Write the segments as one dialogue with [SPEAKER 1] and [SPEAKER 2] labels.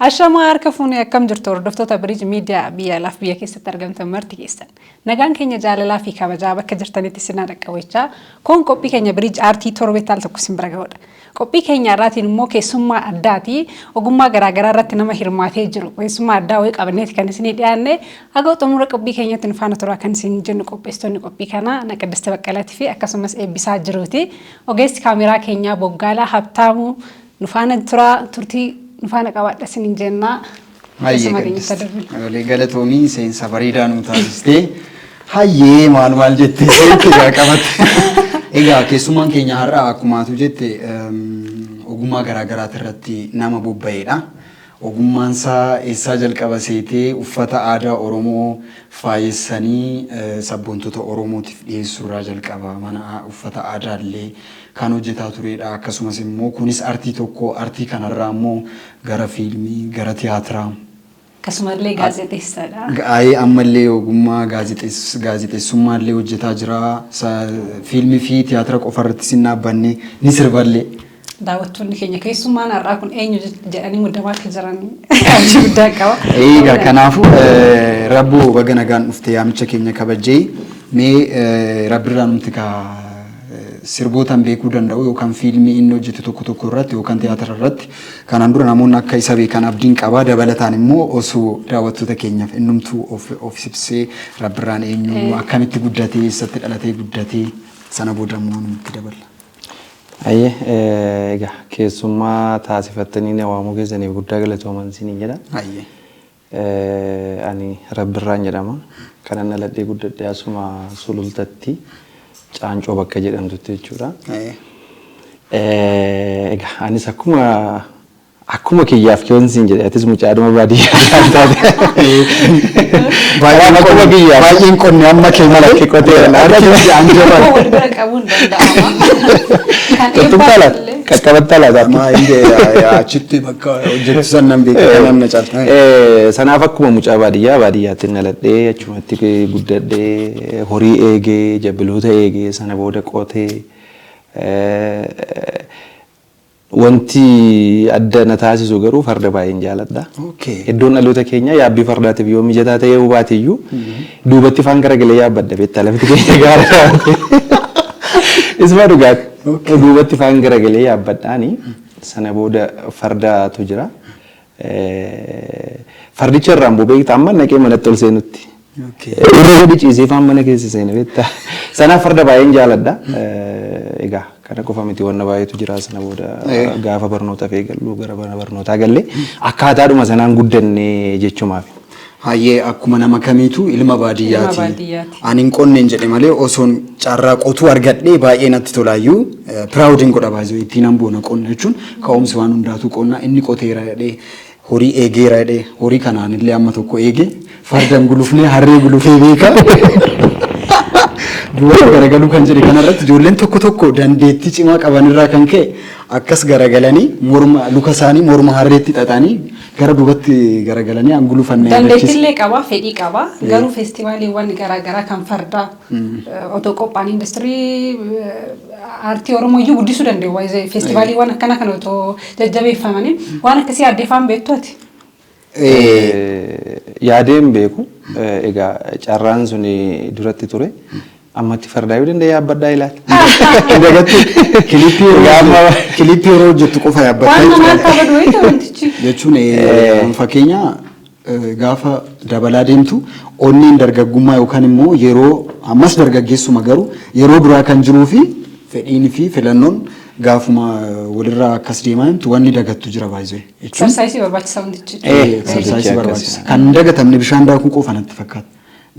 [SPEAKER 1] Ashamaa, harka fuunee, akkam jirtu hordoftoota Biriij Miidiyaa biyya alaaf biyya keessatti argamtan marti keessan? Nagaan keenya jaalalaa fi kabajaa bakka jirtanitti sinaa dhaqqabachaa, kun qophii keenya Biriij Aartii torbetti al tokko sin bira ga'udha. Qophii keenya irraatiin immoo keessummaa addaati. Ogummaa garaagaraa irratti nama hirmaatee jiru. Keessummaa addaa wayii qabneeti kan isinii dhiyaanne. Haga xumura qophii keenyatti nu faana turaa kan isin jennu qopheessitoonni qophii kanaa Naqaddiste Baqqalatii fi akkasumas Eebbisaa Jiruuti. Ogeessi kaameraa keenyaa Boggaalaa Habtaamuu nu faana turaa, turtii nu faana qabaadha isiniin jennaa.
[SPEAKER 2] Hayyee.
[SPEAKER 1] Keessummaa keenyatti darbina.
[SPEAKER 2] Olee, galatoomii, seensa bareedaa nuu taasistee. Hayyee, maal maal jettee seente egaa qabatte. Egaa keessummaan keenya har'a akkuma atu jette ogummaa garaa garaati irratti nama bobba'edha. Ogummaan isaa eessaa jalqaba seetee? Uffata aadaa Oromoo faayessanii sabboontota Oromootiif dhiyeessuu irraa jalqaba. Mana uffata aadaa illee kan hojjetaa turedha. Akkasumas immoo kunis artii tokko, artii kanarraa immoo gara fiilmii, gara tiyaatiraa.
[SPEAKER 1] Akkasumallee gaazexeessaadha.
[SPEAKER 2] Ga'ee ammallee ogummaa gaazexeessummaa illee hojjetaa jira. Fiilmii fi tiyaatira qofa irratti sin dhaabbanne, ni sirballee.
[SPEAKER 1] Daawwattoonni keenya keessummaan har'aa kun eenyu jedhanii muddamaa akka jiran abdii guddaa qaba.
[SPEAKER 2] Egaa kanaafuu Rabboo, baga nagaan dhufte, yaamicha keenya kabajjee. Mee Rabbirraa numti kaa sirbootaan beekuu danda'u yookaan fiilmii inni hojjete tokko tokko irratti yookaan tiyaatira irratti kanaan dura namoonni akka isa beekan abdiin qabaa. Dabalataan immoo osoo daawwattoota keenyaaf innumtuu of ibsee, Rabbirraan eenyu, akkamitti guddatee, eessatti dhalatee guddatee, sana booda immoo nutti daballa.
[SPEAKER 3] Hayyee, egaa keessummaa taasifattanii na waamuu keessaniif guddaa galatooman isiniin jedha.
[SPEAKER 2] Hayyee.
[SPEAKER 3] Ani Rabbirraan jedhama. Kanan dhaladhee guddadhe asuma Sulultatti, Caancoo bakka jedhamtutti jechuudha.
[SPEAKER 2] Hayyee.
[SPEAKER 3] Egaa anis akkuma kiyyaaf kiyoon siin jedhe, atis mucaadhuma baadiyyaa kan taate.
[SPEAKER 2] Baay'een
[SPEAKER 3] Akkuma
[SPEAKER 2] qonne
[SPEAKER 3] kiyyaaf.
[SPEAKER 2] Baay'een qonne amma kee malee.
[SPEAKER 3] Lakki, qoteera.
[SPEAKER 2] Harki ja'an jabaa.
[SPEAKER 1] Wal bira qabuun danda'ama. Kan
[SPEAKER 3] Tuttuqtaa
[SPEAKER 1] eebbaa
[SPEAKER 3] laata?
[SPEAKER 1] illee.
[SPEAKER 3] Qaqqabattaa laata?
[SPEAKER 2] Maa inni achitti bakka hojjetu san nan beeka, kanan na caalta.
[SPEAKER 3] Sanaaf akkuma mucaa baadiyyaa baadiyyaatti dhaladhee, achumatti guddadhee, horii eegee, jabbiloota eegee, sana booda qotee, wanti adda na taasisu garuu farda baay'een jaaladha. Iddoon dhaloota keenya yaabbii fardaatiif yoo mijataa ta'ee hubaate iyyuu, duubatti faan garagalee yaabbadha, beektaa, lafti keenya gaara taate. Isuma dhugaati. Duubatti faan garagalee yaabbadhaani, sana booda fardaatu jira. Fardicha irraan bu'u, beektaa, amma naqee manatti ol seenutti. Irra gadi ciisee faan mana keessa seene, beektaa. Sanaaf farda baay'een jaaladha. Egaa kana qofa miti, wanna baay'eetu jira. Sana booda gaafa barnootaaf eegallu gara mana barnootaa galle, akkaataadhuma sanaan guddanne jechumaaf.
[SPEAKER 2] Hayyee, akkuma nama kamiitu ilma baadiyyaati.
[SPEAKER 1] Ilma baadiyyaati.
[SPEAKER 2] Ani hin qonneen jedhe malee osoon carraa qotuu argadhee baay'ee natti tolaayyuu, proud godha baay'ee, ittiin nan boona. Qonna jechuun ka'umsi waan hundaatu qonna. Inni qoteera jedhee, horii eegeera jedhee, horii kanaan illee amma tokko eege, fardan gulufnee harree gulufee beeka. Duubatti garagaluu kan jedhe kanarratti ijoolleen tokko tokko dandeettii cimaa qabanirraa kan ka'e akkas garagalanii morma luka isaanii morma harreetti xaxanii gara duubatti garagalanii an gulufanne yaadachiisa.
[SPEAKER 1] Dandeettiillee qaba, fedhii qaba. Garuu feestivaaliiwwan garaagaraa kan fardaa otoo qophaa'an industirii aartii Oromoo iyyuu guddisuu danda'u. Feestivaaliiwwan akkana kana otoo jajjabeeffamanii waan akkasii aaddeefaan beektu ati?
[SPEAKER 3] Yaadeen beeku. Egaa carraan sun duratti ture. Ammatti fardaa yoo danda'e yaabbadhaa ilaala.
[SPEAKER 2] Dagattu clip yeroo hojjettu qofa yaabbatta
[SPEAKER 1] Waan namaa
[SPEAKER 2] jechuudha.
[SPEAKER 1] akka badu wayita wantichi.
[SPEAKER 2] Jechuun fakkeenya gaafa dabalaa deemtu onneen dargaggummaa yookaan immoo yeroo ammas dargaggeessuma, garuu yeroo duraa kan jiruu fi fedhiin fi filannoon gaafuma walirraa akkas deemaa deemtu wanni dagattu jira baay'ee. Jechuun
[SPEAKER 1] Exercise barbaachisaa wantichi.
[SPEAKER 2] Exercise barbaachisa. Kan hin dagatamne bishaan daakuu qofa natti fakkaata.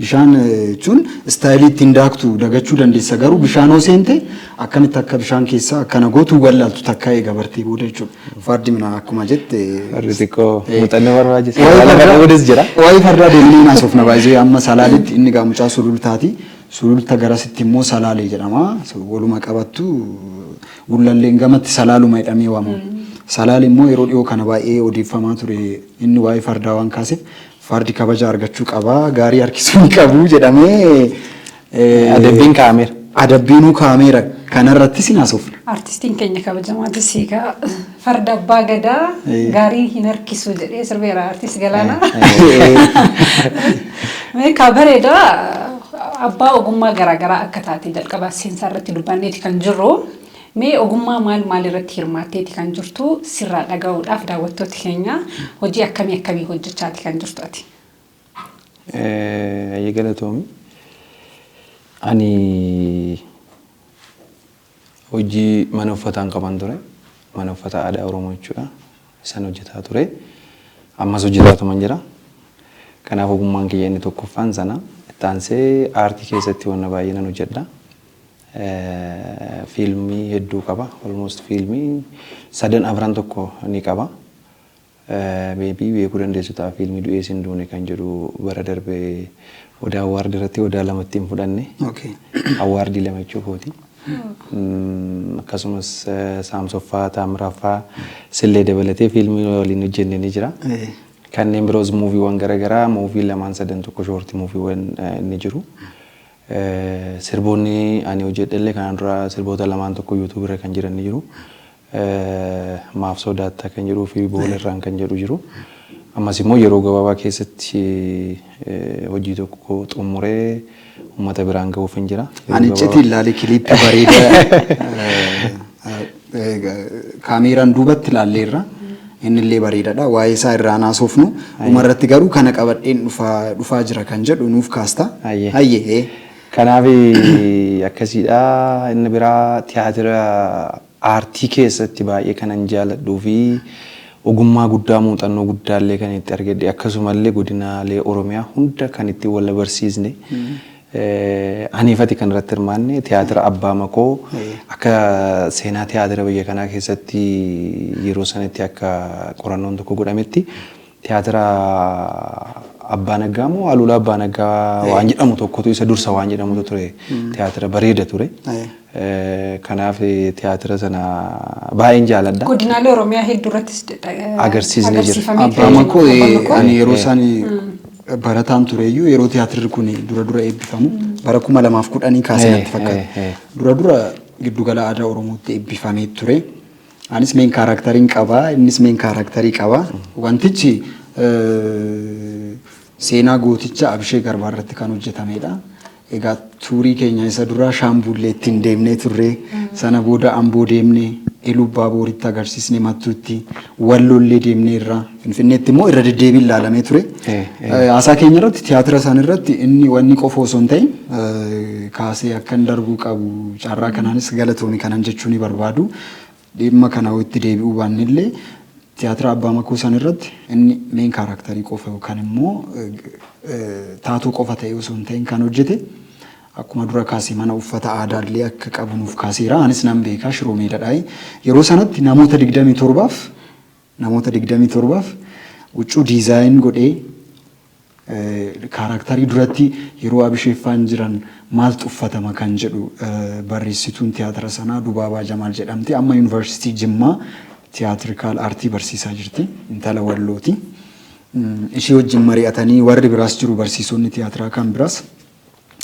[SPEAKER 2] Bishaan jechuun style ittiin daaktu dagachuu dandeessa, garuu bishaan hoo seente akkamitti akka bishaan keessaa akkana gootu wallaaltu takka eega bartee booda jechuudha. Fardi mina akkuma jette.
[SPEAKER 3] Fardi xiqqoo muuxannoo barbaachisa.
[SPEAKER 2] Waa'ee
[SPEAKER 3] Lafa dhabuunis jira.
[SPEAKER 2] Waa'ee fardaa deemnee haasofna baay'ee. Amma Salaaletti inni gaa mucaa Sulultaati. Sululta garasitti immoo Salaalee jedhama. Waluma qabattu Gullalleen gamatti Salaaluma jedhamee waamama. Salaale immoo yeroo dhiyoo kana baay'ee odeeffamaa ture, inni waa'ee fardaa waan kaaseef, fardi kabaja argachuu qaba, gaarii harkisuu hin qabu jedhamee
[SPEAKER 3] Adabbiin kaa'ameera.
[SPEAKER 2] Adabbiinuu kaa'ameera. Kanarrattis hin haasofna.
[SPEAKER 1] Artistiin keenya kabajamaatis egaa farda abbaa gadaa gaarii hin harkisu jedhee sirbeera artist Galaanaa. Mee kaa bareedaa, abbaa ogummaa garaagaraa akka taate jalqabaa seensaa irratti dubbanneeti kan jirru. Mee ogummaa maal maal irratti hirmaatteeti kan jirtu sirraa dhaga'uudhaaf daawwattooti keenya, hojii akkamii akkamii hojjechaati kan jirtu ati?
[SPEAKER 3] Ayyee, galatoomi. Ani hojii mana uffataan qaban ture. Mana uffata aadaa Oromoo jechuudha. Isan hojjetaa ture. Ammas hojjetaatuman jira. Kanaaf ogummaan kiyya inni tokkoffaan sana. Itti aansee aartii keessatti wanna baay'ee nan hojjedha. Fiilmii hedduu qaba. Almost fiilmii sadan afran tokko ni qaba. Maybe beekuu dandeessu ta'a, fiilmii Du'ee Sin Duune kan jedhu bara darbe Odaa Award irratti odaa lamatti hin fudhanne. Award lama jechuu kooti. Akkasumas Saamsoffaa, Taamiraffaa, Sillee dabalatee fiilmii waliin hojjenne ni jira. Kanneen biroos movie-wwan garaagaraa, movie lamaan sadan tokko, short movie-wwan ni jiru. Sirboonni ani hojjedhe illee kanaan dura sirboota lamaan tokko YouTube irra kan jiran ni jiru. Maaf Sodaattaa kan jedhuu fi Boola Irraan kan jedhu jiru. Ammas immoo yeroo gabaabaa keessatti hojii tokko xumuree uummata biraan gahuuf hin jira.
[SPEAKER 2] Ani iccitii ilaale, clip bareedaa kaameeraan duubatti ilaalleerra. Inni illee bareedaadha. Waa'ee isaa irraa haasofnu. Dhumarratti garuu kana qabadheen dhufaa jira kan jedhu nuuf kaasta.
[SPEAKER 3] Hayyee.
[SPEAKER 2] Hayyee.
[SPEAKER 3] Kanaaf akkasiidha. Inni biraa tiyaatira, aartii keessatti baay'ee kanan jaaladhuu fi ogummaa guddaa, muuxannoo guddaa illee kan itti argadhe, akkasumallee godinaalee Oromiyaa hunda kan itti wal barsiisne, aniifati kan irratti hirmaanne tiyaatira Abbaa Makoo, akka seenaa tiyaatira biyya kanaa keessatti yeroo sanatti akka qorannoon tokko godhametti tiyaatira Abbaa Naggaa moo Aluulaa Abbaa Naggaa waan jedhamu tokkotu isa dursa waan jedhamutu ture, tiyaatira bareeda ture. Kanaaf tiyaatira sana baay'een jaaladha.
[SPEAKER 1] Godinaalee Oromiyaa hedduu irrattis
[SPEAKER 3] agarsiisnee jira.
[SPEAKER 1] Agarsiifamee
[SPEAKER 2] Abbaa Makoo
[SPEAKER 1] Abbaa Makoo.
[SPEAKER 2] Ani yeroo isaan barataan tureyyuu, yeroo tiyaatirri kun dura dura eebbifamu bara 2010 kaasee natti fakkaata. Dura dura giddugala aadaa Oromootti eebbifamee ture. Anis main character-iin qaba, innis main character qaba. Wantichi seenaa gooticha Abishee Garbaa irratti kan hojjetamedha. Egaa tour keenya isa duraa Shaambullee ittiin deemnee turre, sana booda Amboo deemnee, Elubbaa Booritti agarsiisnee, Mattuutti, Wallollee deemnee irra, Finfinneetti immoo irra deddeebiin ilaalamee ture. Haasaa keenya irratti tiyaatira isaan irratti inni wanni qofa osoo hin ta'in kaasee akkan darbuu qabu, carraa kanaanis galatoomi kanan jechuu ni barbaadu. Dhimma kana itti deebi'uu baannellee, tiyaatira Abbaa Makoo san irratti inni main character qofa yookaan immoo taatoo qofa ta'e osoo hin ta'in kan hojjete, akkuma dura kaasee mana uffata aadaallee akka qabu nuuf kaaseera. Anis nan beekaa, Shiroo Meedaadhaa. Yeroo sanatti namoota 27f huccuu design godhee, character duratti yeroo Abisheeffaan jiran maaltu uffatama kan jedhu, barreessituun tiyaatira sanaa Dubaabaa Jamaal jedhamti. Amma Yuunivarsiitii Jimmaa theatrical art barsiisaa jirti. Intala Wallooti. Ishee wajjin mari'atanii, warri biraas jiru, barsiisonni tiyaatiraa kan biraas,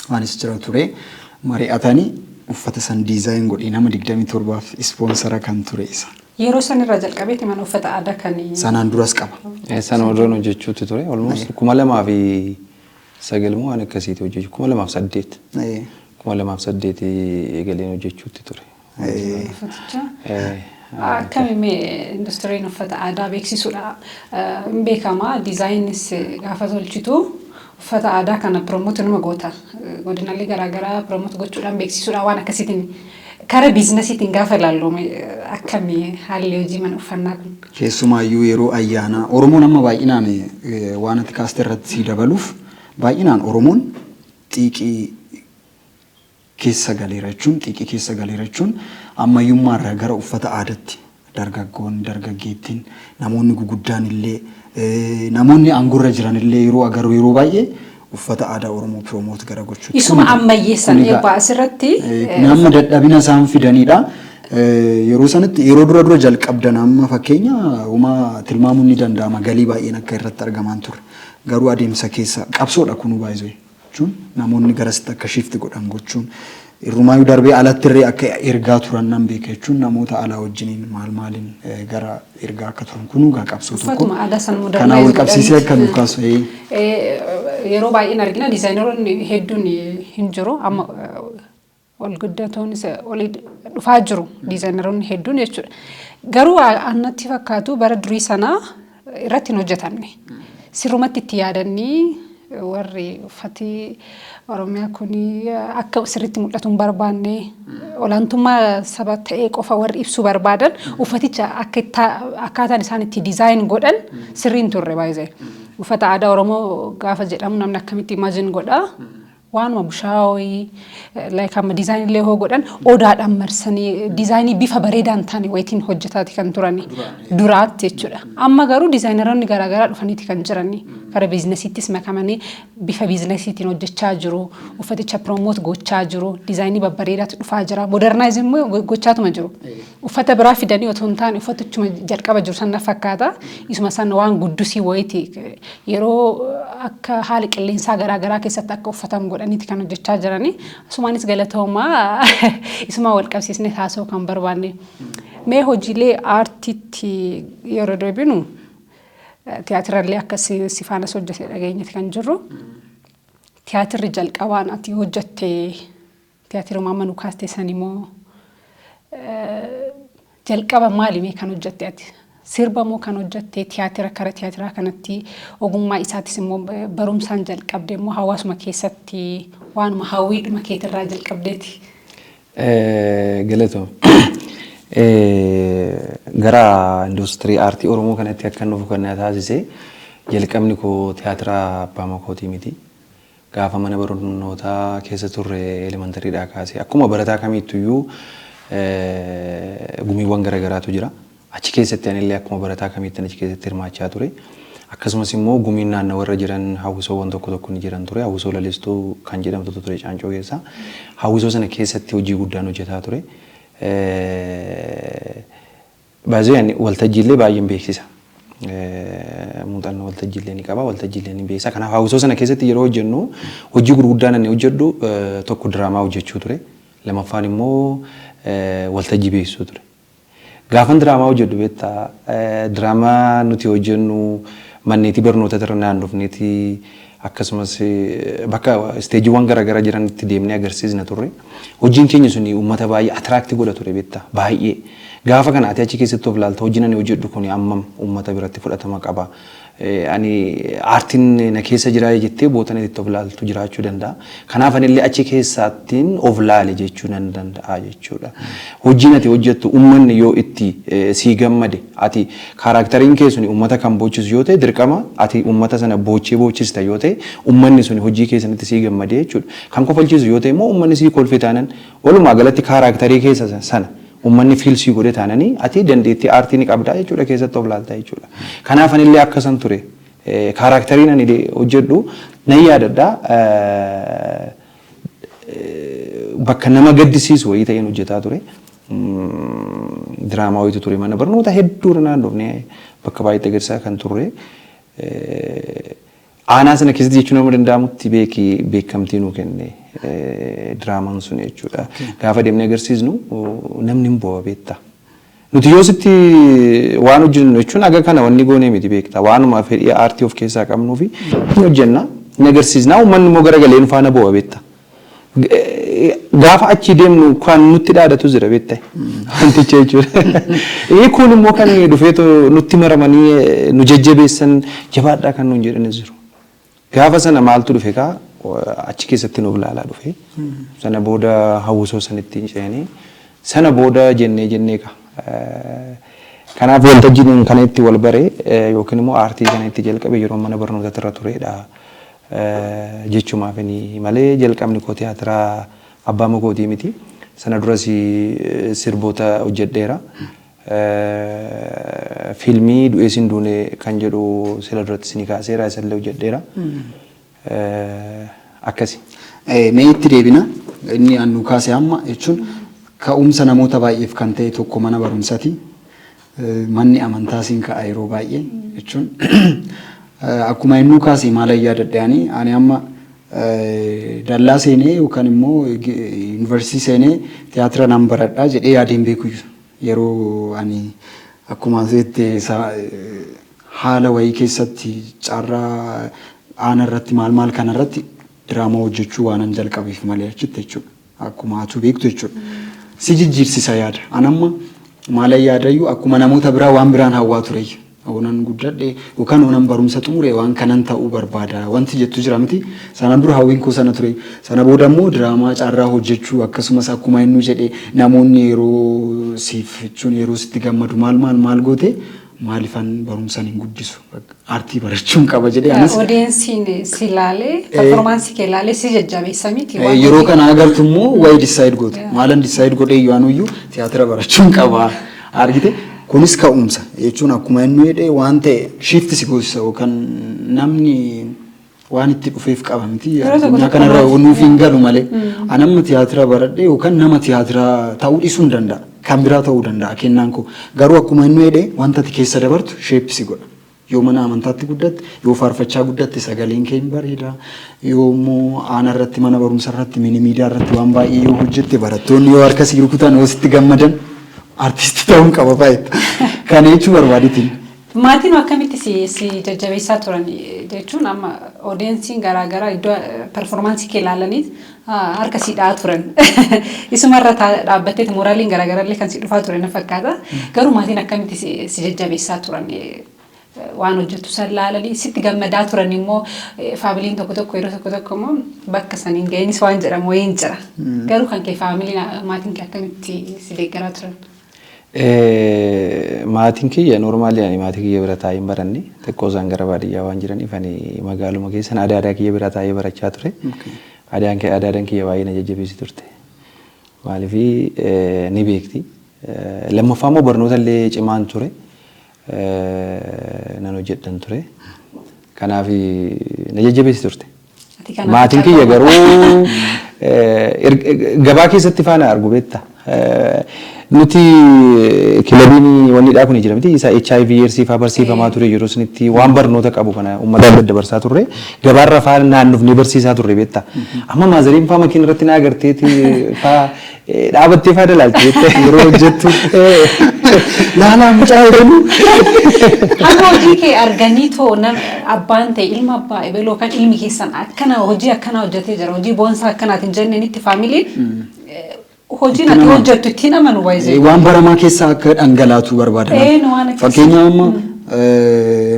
[SPEAKER 2] anis jira ture, mari'atanii uffata san design godhee nama 27f sponsor kan ture isa.
[SPEAKER 1] Yeroo sanirraa jalqabeeti mana uffata aadaa kan
[SPEAKER 2] Sanaan duras qaba.
[SPEAKER 3] Sana warreen hojjechuutti ture. Almost 2009 moo waan akkasiiti hojjechuu, 2008. 2008 eegaleen hojjechuutti ture.
[SPEAKER 1] Uffaticha. Akkami mee industiriin uffata aadaa beeksisuudha? Hin beekama, design-is gaafa tolchitu uffata aadaa kana promote numa goota. Godinaalee garaagaraa promote gochuudhaan, beeksisuudhaan, waan akkasiitiin karaa business-iitiin gaafa ilaallu akkami haalli hojii mana uffannaa kun?
[SPEAKER 2] Keessumaayyuu yeroo ayyaanaa Oromoon amma baay'inaan, waan ati kaaste irratti sii dabaluuf, baay'inaan Oromoon xiiqii keessa galeera jechuun, xiiqii keessa galeera jechuun, ammayyummaarraa gara uffata aadaatti dargaggoonni, dargaggeettiin, namoonni guguddaan illee, namoonni aangorra jiran illee yeroo agarru yeroo baay'ee uffata aadaa Oromoo promote gara gochuutti.
[SPEAKER 1] Isuma ammayyeessan eebbaa asirratti.
[SPEAKER 2] Kun amma dadhabina isaan fidanidha. Yeroo sanatti, yeroo dura dura jalqabdan, amma fakkeenya homaa tilmaamuun ni danda'ama, galii baay'een akka irratti argamaan ture. Garuu adeemsa keessa qabsoodha kunuu baay'ee jechuun, namoonni garasitti akka shift godhan gochuun Irrumaayyuu darbee alatti illee akka ergaa turan nan beeka jechuun namoota alaa wajjiniin maal maaliin gara ergaa akka turan kunuu egaa qabsoo tokko.
[SPEAKER 1] Uffatuma aadaa san
[SPEAKER 2] Kanaan wal
[SPEAKER 1] modernize
[SPEAKER 2] qabsiisee akka
[SPEAKER 1] godhaniiti.
[SPEAKER 2] nu kaasu.
[SPEAKER 1] Yeroo baay'een argina designeroonni hedduun hin jiru amma ol guddatoonis olii dhufaa jiru designeroonni hedduun jechuudha. Garuu annatti fakkaatu bara durii sanaa irratti hin hojjetamne. Sirrumatti itti yaadanii warri uffati Oromiyaa kun akka sirriitti mul'atu hin barbaanne, olaantummaa saba ta'ee qofa warri ibsuu barbaadan uffaticha akka akkaataan isaan itti design godhan sirrii hin turre baay'ee. Uffata aadaa Oromoo gaafa jedhamu namni akkamitti imagine godha? Waanuma bushaawii, like amma design illee hoo godhan odaadhaan marsanii designii bifa bareedaa hin taane wayitiin hojjetaati kan turani duraatti jechuudha. Amma garuu designeroonni garaagaraa dhufaniiti kan jirani, kara businessiittis makamanii bifa businessiitiin hojjechaa jiru. Uffaticha promote gochaa jiru. Designii babbareedaatu dhufaa jira. Modernize immoo gochaatuma jiru. Uffata biraa fidanii otoo hin taane uffatichuma jalqaba jiru sana fakkaata. Isuma sana waan guddusii wayiiti yeroo akka haala qilleensaa garaagaraa keessatti akka uffatamu godhaniiti kan hojjechaa jirani. Asumaanis galatoomaa, isuma wal qabsiisnee haasa'uu kan barbaanne. Mee hojiilee aartiitti yeroo deebinu, tiyaatirallee akka si faanas hojjete dhageenyatti kan jirru. Tiyaatirri jalqabaan ati hojjette tiyaatiruma amma nu kaaste san immoo jalqaba maali mee kan hojjette ati? Sirba moo kan hojjette tiyaatira? Kara tiyaatiraa kanatti ogummaa isaatis immoo barumsaan jalqabde immoo hawaasuma keessatti waanuma hawwiidhuma keetirraa jalqabdeeti?
[SPEAKER 3] Galatoom. Gara industirii aartii Oromoo kanatti akka dhufu kan na taasise jalqabni koo tiyaatira abbaa makootii miti. Gaafa mana barnootaa keessa turre, elementarydhaa kaasee, akkuma barataa kamiittuyyuu gumiiwwan garaagaraatu jira. Achi keessatti anillee akkuma barataa kamiitti achi keessatti hirmaachaa ture. Akkasumas immoo gumiin naannoo warra jiran hawwisoowwan tokko tokko ni jiran ture. Hawwisoo lalistuu kan jedhamtutu ture Caancoo keessa. Hawwisoo sana keessatti hojii guddaan hojjetaa ture. Baay'ee ani waltajjiillee baay'een beeksisa. Muuxannoo waltajjiillee ni qaba, waltajjiillee ni beeksisa. Kanaaf hawwisoo sana keessatti yeroo hojjennu hojii gurguddaan ani hojjedhu tokko diraamaa hojjechuu ture. Lamaffaan immoo waltajjii beeksisuu ture. Gaafan diraamaa hojjedhu, beektaa, diraamaa nuti hojjennu manneetii barnoota irra naannofneeti, akkasumas bakka stageiiwwan garaagaraa jiranitti deemnee agarsiisna turre. Hojiin keenya suni uummata baay'ee attract godha ture, beektaa, baay'ee. Gaafa kana ati achi keessatti of ilaalta, hojiin ani hojjedhu kun ammam uummata biratti fudhatama qaba. Ani aartiin na keessa jira jettee bootan itti of ilaaltu jiraachuu danda'a. Kanaaf anillee achi keessaattiin of laale jechuu nan danda'a jechuudha. Hojiin ati hojjettu uummanni yoo itti sii gammade, ati characteriin kee suni uummata kan boochisu yoo ta'e, dirqama ati uummata sana boochee boochista yoo ta'e, uummanni suni hojii keessanitti sii gammade jechuudha. Kan kofalchiisu yoo ta'e immoo uummanni sii kolfe taanan, walumaa galatti characterii keessa sana uummanni feel sii godhe taananii, ati dandeettii aartii ni qabdaa jechuudha, keessatti of laalta jechuudha. Kanaaf anillee akkasan ture. Characteriin ani hojjedhu nan yaadadha. Bakka nama gaddisiisu wayii ta'een hojjetaa ture. Diraamaa wayiitu ture, mana barnoota hedduu naannofnee bakka baay'eetti agarsiisaa kan turre. Aanaa sana keessatti jechuun nama danda'amutti beekamtii nuu kenne diraamaan sun jechuudha. Gaafa deemnee agarsiisnu namni hin bo'a, beektaa. Nuti yoo sitti waan hojjennu jechuun aga kana wanni goonee miti, beektaa. Waanuma fedhii aartii of keessaa qabnuu fi ni hojjenna, ni agarsiisna, uummanni immoo garagalee nu faana bo'a, beektaa. Gaafa achi deemnu kan nutti dhaadatu jira, beektaa. Wanticha jechuudha. Kun immoo kan dhufeetu nutti maramanii nu jajjabeessan, jabaadhaa kan nuun jedhanis jiru. Gaafa sana maaltu dhufe kaa, achi keessatti nuuf laalaa dhufe. Sana booda hawwisoo sanitti ceenee, sana booda jennee jennee kaa. Kanaaf waltajjiin kana itti wal bare yookiin immoo aartii kana itti jalqabe yeroo mana barnootaa irra turedha jechumaaf malee jalqabni koo tiyaatiraa abbaa makootii miti. Sana duras sirboota hojjedheera. Fiilmii Du'ee Sin Duune kan jedhu sila duratti isinii kaaseera, isallee hojjedheera. Akkasi.
[SPEAKER 2] Mee itti deebina. Inni annu kaase amma jechuun ka'umsa namoota baay'eef kan ta'e tokko mana barumsaati. Manni amantaa siin ka'a yeroo baay'ee jechuun akkuma inni kaase maal yaadadhe ani amma Dallaa seenee yookaan immoo yuunivarsiitii seenee tiyaatira nan baradhaa jedhee yaadeen beeku. Yeroo ani akkuma asitti haala wayii keessatti carraa aana irratti maal maal kana irratti diraamaa hojjechuu waanan jalqabeef malee achitti jechuudha. Akkuma atu beektu jechuudha. Si jijjiirsisa yaada. Anamma maalan yaadayyuu akkuma namoota biraa waan biraan hawwaa ture. Oonan guddadhe yookaan oonan barumsa xumure waan kanan ta'uu barbaada wanti jettu jira miti. Sanaan dura hawwiin koo sana ture. Sana booda immoo diraamaa carraa hojjechuu, akkasumas akkuma inni jedhe namoonni yeroo siif jechuun yeroo sitti gammadu maal maal maal goote, maalifan barumsan hin guddisu, aartii barachuun qaba jedhee anis.
[SPEAKER 1] Audienceiin si ilaalee, performance kee ilaalee si jajjabeessa miti?
[SPEAKER 2] Yeroo kana agartu immoo wayi decide goote. Maalan decide godhee iyyuu tiyaatira barachuun qaba argite. Kunis ka'umsa jechuun akkuma inni jedhee waan ta'e shift si goosisa yookaan namni waan itti dhufeef qaba miti. Addunyaa kanarra nuuf hin galu malee. Anamma tiyaatira baradhee yookaan nama tiyaatira ta'uu dhiisuu hin danda'a. Kan biraa ta'uu danda'a kennaan koo. Garuu akkuma inni jedhee wanta ati keessa dabartu shape si godha. Yoo mana amantaatti guddatte, yoo faarfachaa guddatte, sagaleen kee hin bareeda. Yoo immoo aana irratti, mana barumsa irratti, mini media irratti waan baay'ee yoo hojjette, barattoonni yoo harka si rukutan, yoo sitti gammadan, artistii ta'uun qaba baay'ee. Kana jechuu barbaadeetiin.
[SPEAKER 1] Maatiin akkamitti si jajjabeessaa turan? Jechuun amma audienceiin garaagaraa iddoo performance kee ilaalaniit harka si dha'aa turan. Isumarra dhaabbatteet moraleiin garaagaraa illee kan si dhufaa ture na fakkaata. Garuu maatiin akkamitti si jajjabeessaa turan? Waan hojjettu san laalanii sitti gammadaa turan immoo familyn tokko tokko yeroo tokko tokko immoo bakka saniin ga'iinis waan jedhamu wayiin jira. Garuu kan kee familyn, maatiin kee akkamitti si deeggaraa turan?
[SPEAKER 3] Maatiin kiyya normally ani maatii kiyya bira taa'ee hin baranne. Xiqqoo isaan gara baadiyyaa waan jiraniif ani magaaluma keessan adaadaa kiyya bira taa'ee barachaa ture. Adaadaan kiyya baay'ee na jajjabeessi turte. Maaliif ni beekti. Lammaffaa immoo barnoota illee cimaan ture. Nan hojjedhan ture. Kanaaf na jajjabeessi turte. Maatiin kiyya garuu gabaa keessatti faana argu beekta. Nuti kilabiin wanni kun jira miti, isa HIV AIDS faa barsiifamaa ture. Yeroo sanitti waan barnoota qabu kana uummata daddabarsaa turre, gabaarra faa naannofnee barsiisaa turre beekta. Amma motheriin faa makiina irratti na agarteeti faa dhaabattee faa dalaalti beekta
[SPEAKER 2] yeroo hojjettu. Laalaa mucaa jedhamu.
[SPEAKER 1] Hamma hojii kee arganii too abbaan ta'e ilma abbaa ebeloo kan ilmi keessan akkana hojii akkanaa hojjetee jira, hojii boonsaa akkanaatiin jenneenitti familyn hojiin ati hojjettu ittiin amanu baay'ee.
[SPEAKER 2] Waan baramaa keessaa akka dhangalaatu barbaadan. Fakkeenyaaf amma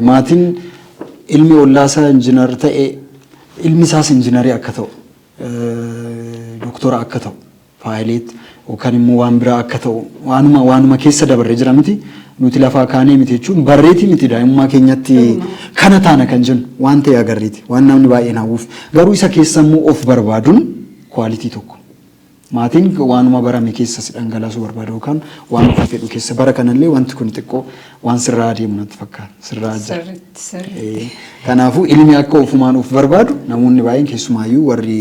[SPEAKER 2] maatiin ilmi ollaasaa engineer ta'e ilmi isaas engineerii akka ta'u, doktora akka ta'u, pilot yookaan immoo waan biraa akka ta'u waanuma keessa dabarree jira miti. Nuti lafaa kaanee miti jechuun barreetii miti, daa'imummaa keenyatti kana taana kan jennu waan ta'e agarreeti, waan namni baay'een hawwuuf. Garuu isa keessa immoo of barbaaduun quality tokko. Maatiin waanuma barame keessa si dhangalaasuu barbaada yookaan waan ofii fedhu keessa. Bara kanallee wanti kun xiqqoo waan sirraa adeemu natti fakkaata. Sirraa jira. Kanaafuu ilmi akka ofumaan of barbaadu namoonni baay'een, keessumaayyuu warri